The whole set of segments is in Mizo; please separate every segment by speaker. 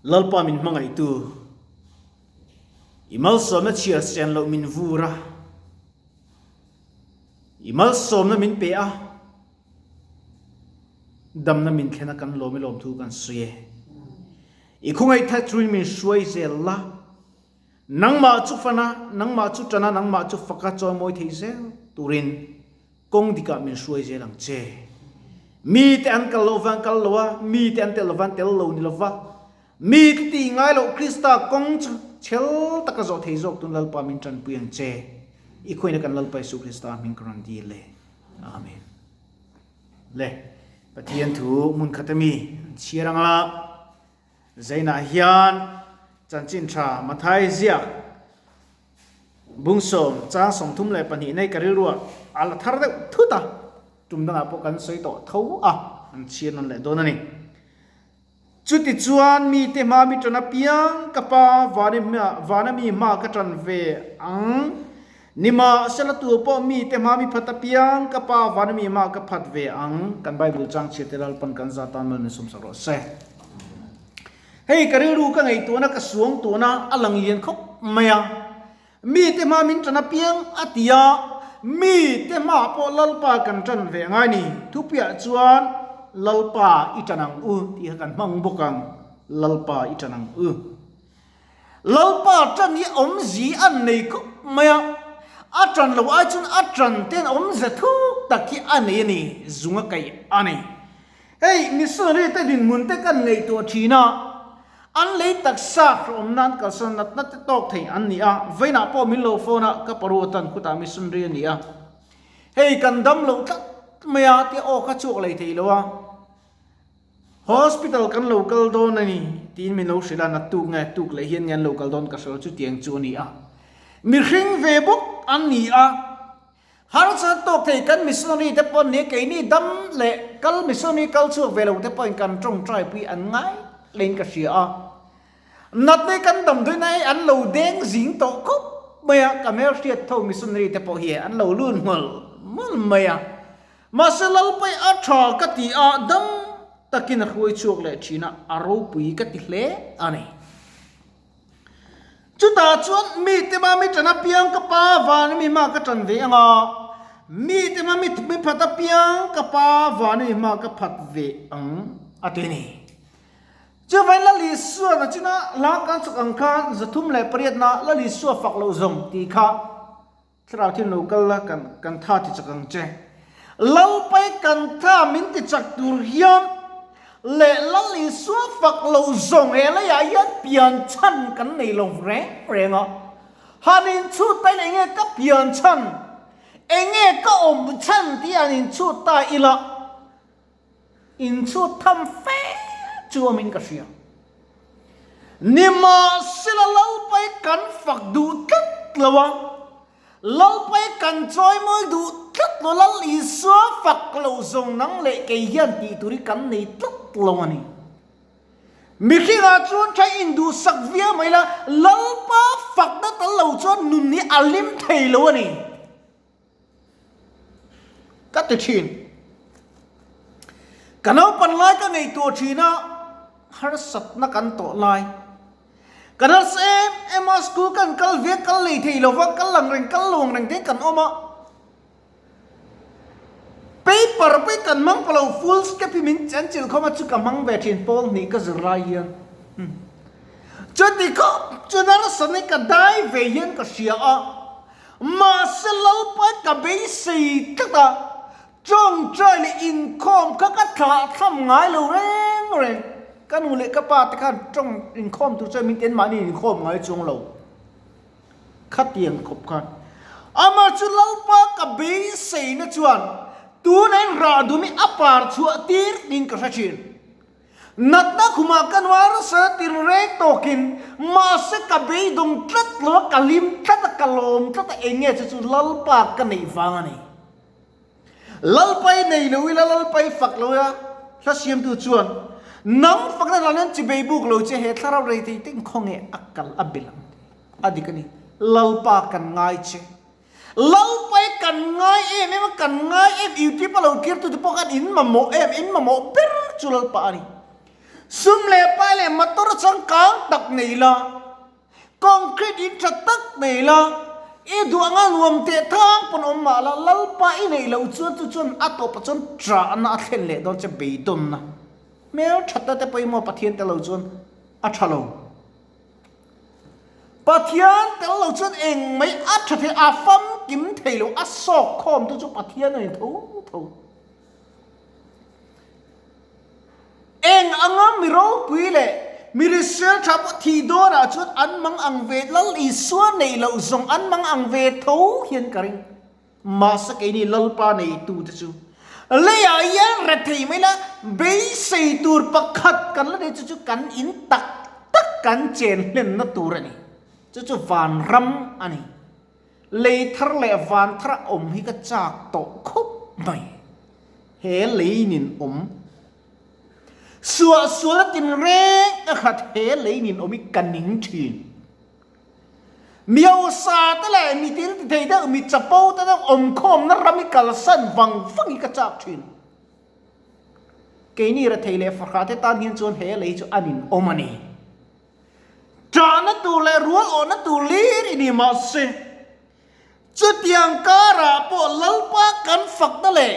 Speaker 1: Lalpa min hmangaihtu, i malsawmna chhiar sen loh min vur a, i malsawmna min pe a, damna min thlen a kan lawm i lawmthu kan sawi e. I khawngaih that chuin min hruai zel la, nangmah chu fana, nangmah chu tana, nangmah chu faka chawimawi thei zel turin kawng dikah min hruai zel ang che. Mite an kal loh vang kal lo a, mite an tel lo vang tel lo ni lo va, mite tih ngai loh Krista kawng chu chhel taka zawh thei zawk tun Lalpa min tanpui ang che. I khuaina kan Lalpa Isu Krista hming ka rawn dil e. Amen. Le, Pathian thu hmun khat ami an chhiar anga Zainah hian chanchin tha Mathai ziak Bungsawm chang 32 nei ka rilruah a la thar deuh thut a, tum dangah pawh kan sawi tawh tho a, an chhiar nawn leh dawn a ni. Chutichuan mite hma mi tan apiang ka pa vana mi hma ka tan ve ang, nimahsela tu pawh mite hma mi phat apiang ka pa vana mi hma ka phat ve ang, kan Bible chang chhiate Lalpan kan za tan mal min sawmsak rawh se. Hei ka rilru ka ngaihtuahna ka suang tuhna a lang lian khawp mai a, mite hma min tan apiang a ti a, mite hma pawh Lalpa kan tan ve angai ni, thupiah chuan Lalpa i tan ang u tih kha kan hmang bawk ang, Lalpa i tan ang u. Lalpa tan hi awmzi an nei khawp mai a, a tan lo ai chuan a tan ten awmze thuk tak hi a nei a ni, zung a kaih a ni. Hei missionary te dinhmun te kan ngaihtuah thin a, an lei taksa hrehawm nan kalsan natna te tawk thei an ni a, vawiinah pawh min lo phone a, ka paru atan khutah missionary a ni a, hei kan dam loh tlat mai a tia aw kha chhuak lei thei lo a, hospital kan lo kal dawn a ni tiin min lo hrilh a, na tuk nge tuk leh hian nge an lo kal dawn ka hre lo chutiang chu a ni a, mihring ve bawk an ni a. Harsat tawk thei kan missionary te pawh ni keini dam leh kal missionary kal chhuak ve lo te pawhin kan tawngtai pui an ngai lein ka hria a. Natna kan damdawi hi an lo deng zing tawh khawp mai a, ka hmelhriat tho missionary te pawh hi an lo lut hmul hmul mai a. Mahse Lalpai a tha ka ti a, dam takin a hruai chhuak leh thin a, a ropui ka ti hle a ni. Chutah chuan mite mah mi ṭan apiang ka pa van mi hma ka ṭan ve ang a, mite mah mi mi phat apiang ka pa van mi hma ka phat ve ang, a ti a ni. Chuvain Lal Isua na china hla kan chak ang khan 308 na Lal Isua fak loh zawng tih kha Thlarau thil lo kal la kan kan tha ti chak ang che. Lalpai kan tha min ti chak tur hian leh Lal Isua fak lo zawng he leiah hian pian chhan kan nei lo reng reng a. Han inchhut ta ila enge ka pian chhan, enge ka awm chhan tih han inchhut ta ila inchhut tham fe chu awmin ka hria. Nimahsela Lalpai kan fak duh tlat lo a, Lalpai kan chawimawi duh tlat lo, Lal Isua fak lo zawng nang leh kei hian tih tur hi kan nei tlat lo a ni. Mihringah chuan tha induhsak viau mai la, Lalpa fakna tal lo chuan nun hi a hlim thei lo a ni. Ka ti thin. Ka naupan lai ka ngaihtuah thin a, harsatna kan tawh lai. Kan harsa em em a, school kan kal ve kal lei thei lo va, kal lang reng kal lo ang reng te kan awm a. Paper pawh kan hmang pawh lo, full step hi min an chilh khawm a, chu ka hmang ve thin pawl hnih ka zir lai hian. Chuti khawp chuan harsatna hi ka dai ve hian ka hria a. Mahse Lalpa ka beisei tlat a, tawngtai leh inkhawm kha ka thlah thlam ngai lo reng reng. Ka nu leh ka pa te khan tawng inkhawm tur chuan min ti an mahni inkhawm ngai chuang lo. Khatiang khawp khan. Amah chu Lalpa ka beiseina chuan tunah in rah dum hi a par chhuah tir tiin ka hre thin. Natna khumah ka nuar nasa tir reng tawkin, mahse ka beidawng tlat lo a, ka hlim tlat a, ka lawm tlat a, eng nge chu chu Lalpa ka neih vang a ni. Lalpa i nei lo ila, Lalpa i fak lo ila, hla siamtu chuan, Nang fakna hlan hian chi bei buk lo che, he thlarau rei thei te khawnge a kal a bel ang tih a dik a ni. Lalpa kan ngai che. Lalpai kan ngai em em a, kan ngai em YouTube a lo kir tute pawh khan in mamawh em, in mamawh ber chu Lalpa a ni. Sum leh pai leh motor changkang. nei la, concrete in tha tak nei la, i duh anga nuam teh thang pawn awm mah la, Lalpa i neih loh chuan chu chuan a tawpah chuan ṭahna a thlen leh dawn che beidawnna. Hmel thatna te pawimawh Pathian tel lo chuan a tha lo. Pathian tel lo chuan eng mai a tha thei, a famkim thei lo, a sawk khawm te chu Pathian a ni tho tho. Eng anga mi ropui leh mi risel tha pawh thih dawnah chuan an mang ang ve, Lal Isua neih loh zawng an mang ang ve tho hian ka ring. Mahse keini Lalpa neitute chu leiah hian rethei mai la, beisei tur pakhat kan la nei chu chu kan in tak tak kan chen hlenna tur a ni. Chu chu vanram a ni. Lei thar leh van thar a awm hi ka chak tawh khawp mai. He lei nin awm suahsual a tinreng a khat he lei nin awm hi ka ning thin. Miosa te leh mi thil ti thei deuh, mi chapo te deuh awmkhawmna ram i kalsan vang vang hi ka chak thin. Keini rethei leh fahrah te tan hian chuan he lei chu a nin awm a ni. Ṭahna tur leh rual awhna tur lir i ni mahse, chutiang karah pawh Lalpa kan fakna leh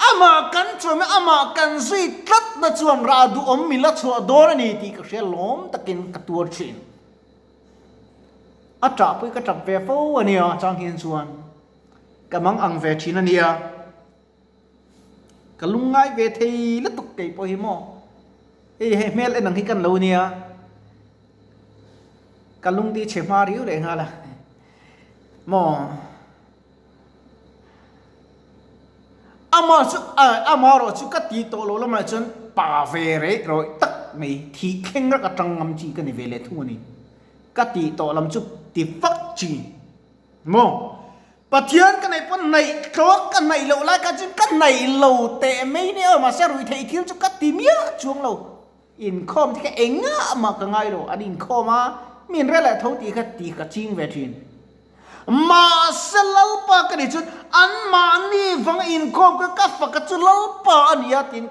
Speaker 1: amah kan chawm i amah kan zui tlatna chuan rah duhawm min la chhuah dawn a ni tih ka hria lawm takin ka tuar thin. A ṭah pawh hi ka ṭap ve fo a nia chang hian chuan ka mang ang ve ṭhin a nia. Ka lungngai ve thei lutuk kei pawh hi maw hei he hmel en ang hi kan lo nia ka lung ti chhe hma riau leh nghal a maw. Amah chu amah erawh chu ka tih tawh loh lamah chuan pa ve reh rawih tak mai thih thleng rak atang ngam chi ka ni ve leh thung a ni. Ka tih tawh lam chu ti vak chi maw? Pathian ka neih pawn hnaih tluak ka hnaih loh lai kha chuan ka hnaih lo teh mai nia mahse ruihtheih thil chu ka ti miah chuang lo. Inkhawm te kha engah mah ka ngai lo an inkhawm a mi in rel leh tho tih kha ti ka ching ve thin. Mahse Lalpa ka nih chuan anmahni vanga inkhawm kha ka faka chu Lalpa a ni a tiin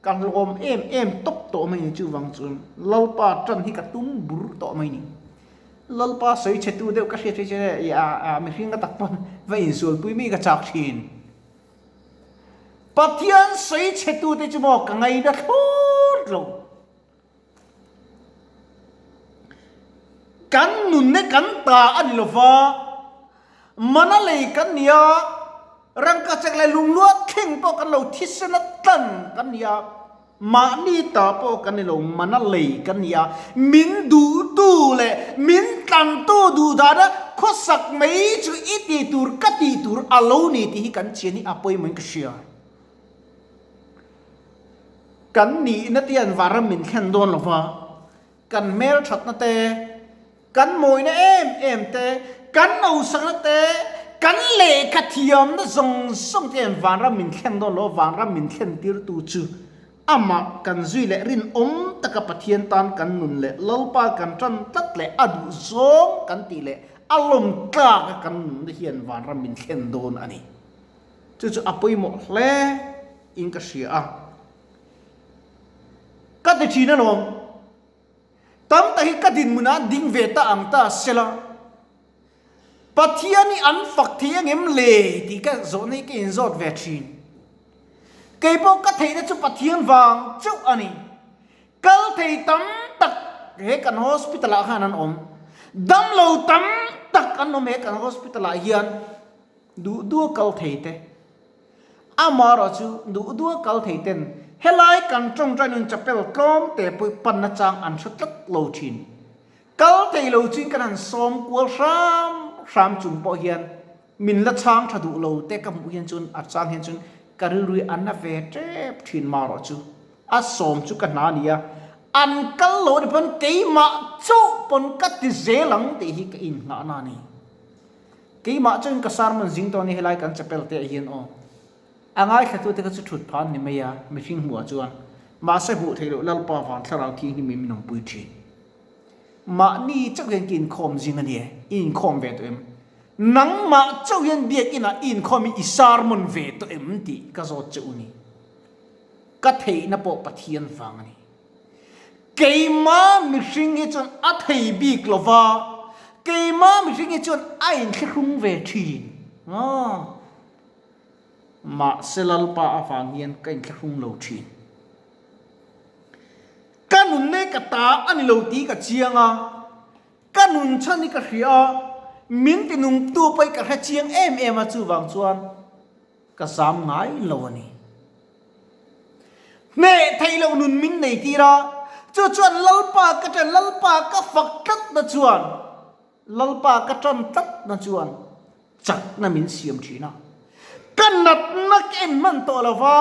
Speaker 1: ka hlawm em em tawp tawh mai ni chuvang chuan Lalpa tan hi ka tum bur tawh mai ni. Lalpa sawi chhe tu deuh ka hriat phei chuan e a mihring a tak pawn va insualpui mai ka chak thin. Pathian sawi chhe tu te chu maw ka ngaina thlawt lo. Kan nunna kan ta a ni lo va, mana lei kan ni a, rangkachak leh lunglua thleng pawh kan lo thisen a tlan kan ni a, mahni ta pawh kan ni lo, mana lei kan ni a, min duhtu leh min tlantu duh dana khawsak mai chu i tih tur ka tih tur a lo ni tih hi kan chian hi a pawimawhin ka hria. Kan nihna te an varam min thlen dawn lo va, kan hmelthatna te, kan mawina em em te, kan nausakna te, kan lehkha thiamna zawng zawng te an vanram min thlen dawn lo va, vanram min thlen tirtu chu amah kan zui leh rinawm taka Pathian tan kan nun leh Lalpa kan tan tlat leh a duh zawng kan tih leh a lawm tlaka kan nunna hian vanram min thlen dawn a ni. Chu chu a pawimawh hle in ka hria a. Ka ti thin alawm. Tam tak hi ka dinhmunah an ding ve ta ang ta sela. Pathian hi an fak thei angem le tih ka zawhna hi ka inzawt ve thin. Kei pawh ka theihna chu Pathian vang chauh a ni. Kal thei tam tak he kan hospital ah khan an awm. Damlo tam tak an awm he kan hospital ah hian. Duh duh kal thei te. Amaherawh chu duh duh kal thei ten helai kan tawngtai nun chapel tlawm te pawh panna chang an hre tlat lo thin. Kal thei lo chuin kan han sawm kual hram hram chung pawh hian min la chhang tha duh lo te ka hmuh hian chuan a chang hian chuan ka rilru hi a na ve tep thin marawh chu a sawm chu ka hna a ni a, an kal lo a ni pawn keimah chauh pawn ka ti zel ang tih hi ka innghahna a ni. Keimah chuan ka sermon zing tawh a ni helai kan chapel te ah hian aw. A ngaithlatute kha chu thut phah an ni mai a, mihring hmuh ah chuan. Mahse hmuh theih loh Lalpa van thlarau thianghlim in min awmpui thin. Mahni chauh hian ka inkhawm zing a ni e, i inkhawm ve tawh em? Nangmah chauh hian biakinn ah i inkhawm in i sermon ve tawh em tih ka zawt che u ni. Ka theihna pawh Pathian vang a ni. Keimah mi. mihring hi chuan a thei bik lo va, keima mihring hi chuan a inthlahrung ve thin. Aw. Mahse Lalpa avang hian ka inthlahrung lo thin. Ka nunna hi ka ta a ni lo tih ka chiang a, ka nun chhan hi ka hria a, min tinungtu pawh hi ka hre chiang em em a, chuvang chuan ka zam ngai lo a ni. Hneh theih loh nun min nei tir a, chu chuan Lalpa ka ṭan, Lalpa ka fak tlatna chuan, Lalpa ka ṭan tlatna chuan chakna min siam ṭhin a. Ka natna ka en hman tawh lo va,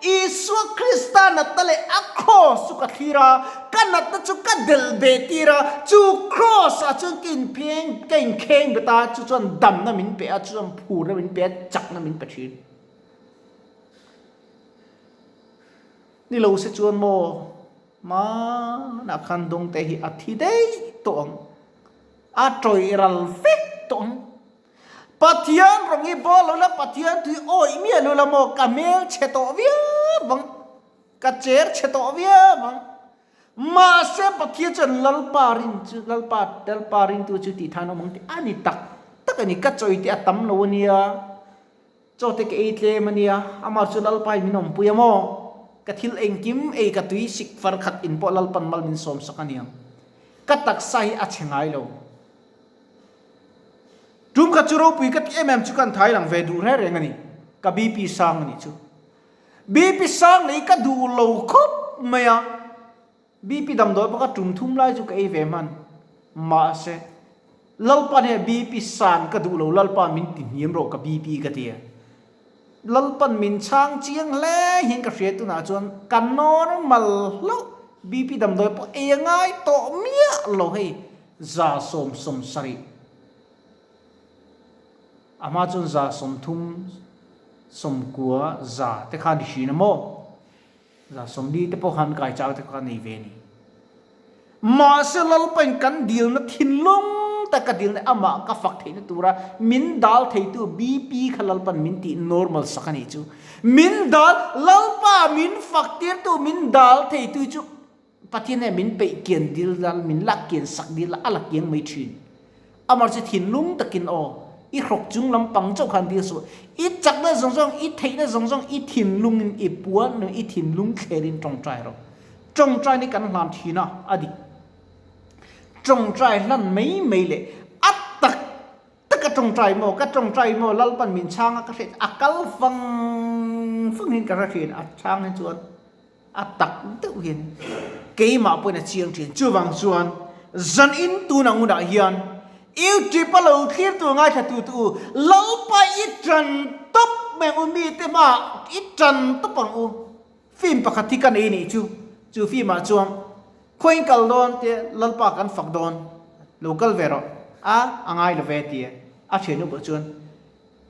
Speaker 1: Isua Krista natna leh a kraws chu ka thlir a, ka natna chu ka delh beh tir a, chu kraws ah chuan ka inpheng, ka inkheng bet a, chu chuan damna min pe a, chu chuan phurna min pe a, chakna min pe ṭhin. Ni lo se chuan maw, hmanah khan dawngte hi a thi daih tawh ang, a tawih ral vek tawh ang. Pathian rawng hi bawl lo la, Pathian tui awih miah lo la maw, ka hmel chhe tawh viau ang, ka cher chhe tawh viau ang. Mahse Pathian chuan Lalpa rin chu, Lalpa, Lalpa ringtu chu tih than awm ang tih a ni tak tak a ni, ka chawi te a tam lo a nia. Chaw te ka ei tlem a nia, amah chu Lalpa in min awmpui a maw? Ka thil engkim ei ka tui sik far khat in pawh Lalpan mal min sawm sak a niang. Ka taksa hi a chhe ngai lo. Tum khat chu ropui ka ti em em chu kan thai lang ve duh reng reng a ni. Ka BP sang a nih chu. BP sang lei ka duh lo khawp mai a. BP damdawi pawh ka tum thum lai chu ka ei ve hman. Mahse, Lalpa hneh BP san ka duh lo, Lalpa min ti hniam rawh ka BP ka ti a. Lalpan min chhang chiang hle hian ka hria tunah chuan ka normal hlauh. BP damdawi pawh ei a ngai tawh miah lo hei, 170. A hma chuan 130, 90, 100 te kha ni hrin a maw? 40 te pawh khan kai chau te kha nei ve a ni. Mahse Lalpain kan dilna thinlung tak ka dilna amah ka fak theihna tura min dal theitu BP kha Lalpan min tih normal sak a nih chu. Min dal, Lalpa min fak tirtu min dal theitu chu Pathian hian min peih kian dil la, min lak kian sak dil la, a la kiang mai thin. Amah chu thinlung takin aw, i hrawk chung lampang chauh khan dil suh. I chakna zawng zawng, i theihna zawng zawng, i thinlungin i puan, i thinlung thlerin tawngtai rawh. Tawngtai ni kan hlan thin a, a dik. Tawngtai hlan mai mai leh a tak tak a tawngtai maw, ka tawngtai maw, Lalpan min chhang a ka hriat, a kal fang fang hian ka hre thin, a chhang hi chuan. A tak deuh hian keimah pawhin a chiang thin. Chuvang chuan zan in tun ang hunah hian YouTube a lo thlir tur ngaithla tu te u, Lalpa i tan tawp mai ang u, mite hmaah i tan tawp ang u. Film pakhat hi ka nei nih chu, chu film ah chuan khawiin kal dawn tia Lalpa kan fak dawn, lo kal ve rawh a, a ngai lo ve tia a thiannu pawh chuan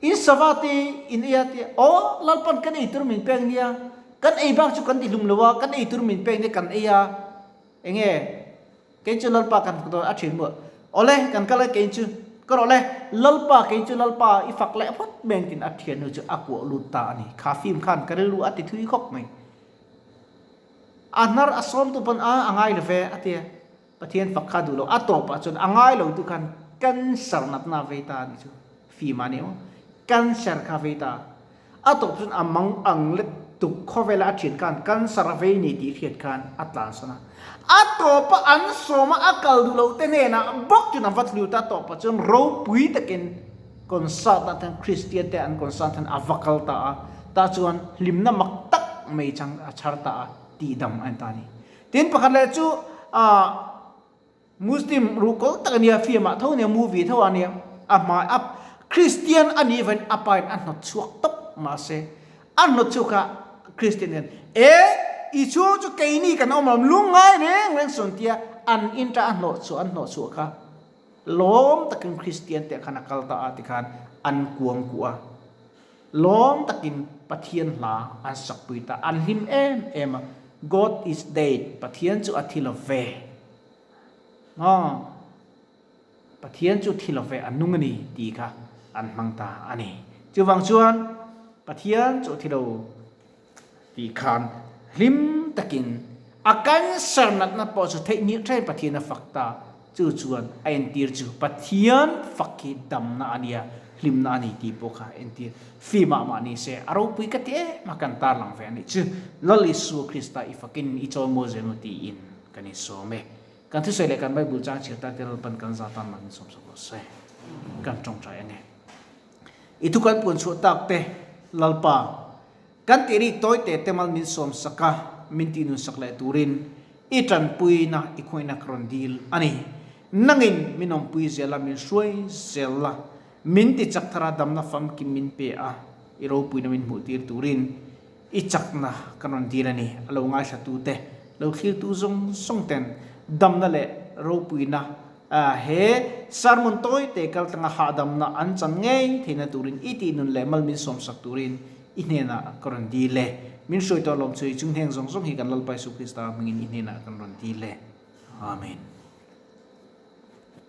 Speaker 1: In sava te in ei a tia, aw Lalpan kan ei tur min pek nia, kan ei bak chu kan ti hlum lo a, kan ei tur min pek nia kan ei a, enge kei chu Lalpa kan fak dawn a thin maw, awle kan kal a kei chu ka rawh le, Lalpa kei chu Lalpa i fak leh phawt mai ang tiin a thiannu chu a kuah lut ta a ni, kha film khan ka rilru a ti thui khawp mai, a hnar a sawm tu pawn a a ngai lo ve a tia, Pathian fak kha duh lo, a tawpah chuan a ngai lo tu khan cancer natna a vei ta a nih chu, fim a ni maw, cancer kha a vei ta, a tawp chuan a mang ang let tuk khawvela a thian khan cancer a vei ni tih hriat khan a tlansan a, a tawpa an sawma a kal duh loh te hnenah bawk chuan a va tlu ta, a tawpah chuan ropui takin concert ah khan Kristian te an concert khan a va kal ta a, tah chuan hlimna mak tak mai chang a chhar ta a, tihdam a ni ta a ni. Tin pakhat leh chu ah Muslim ruhkawl tak a nia, film ah tho a nia, movie tho a nia, a hmai a Christian a nih vain a pa in a hnawt chhuak tawp mahse a hnawt chhuak kha Christian hian e i chhung chu keini kan awm lo lungngai reng reng sawn tia an in ta a hnawh chhuah an hnawh chhuah kha lawm takin Christian te khan a kal ta a tikhan an kuang kuah a. Lawm takin Pathian hla an sakpui ta, an hlim em em a, God is dead, Pathian chu a thi lo ve. Aw, Pathian chu thi lo ve, a nung a ni tih kha an hmang ta a ni. Chuvang chuan Pathian chu a thi lo tih khan hlim takin A cancer natna pawh chu theihnghilh ṭhain Pathian a fak ta. Chu chuan a entir chu Pathian fak hi damna a nia, hlimna a ni tih pawh kha a entir. Fi mah mah ni se, a ropui ka ti em a kan tarlang ve a nih chu. Lal Isua Krista i fakin i chawimawi zel maw tiin kan insawm e. Kan thusawi leh kan Bible chang chhiar tan te Lalpan kan za tan man insawm sak rawh se. Kan tawngtai ange. I thu kan puan chhuah tak te Lalpa kan tih rik tawi te te mal min sawm sak a, min tih nun sak leh turin i tanpuina i khawihna ka rawn dil a ni. Nangin min awmpui zel a, min hruai zel la, min ti chak thar a, damna famkim min pe a, i ropuina min hmuh tir turin i chakna ka rawn dil a ni. A lo ngaithla te, lo thlirtu zawng zawng ten damna leh ropuina he sermon tawi te kal tlanga hahdamna an chan ngei theihna turin i tih nun leh mal min sawmsak turin i hnenah ka rawn dil e. Min hruai tawh lawm chu i chung hneng zawng zawng hi kan Lalpa Isu Krista hmingin i hnenah kan rawn dil e. Amen.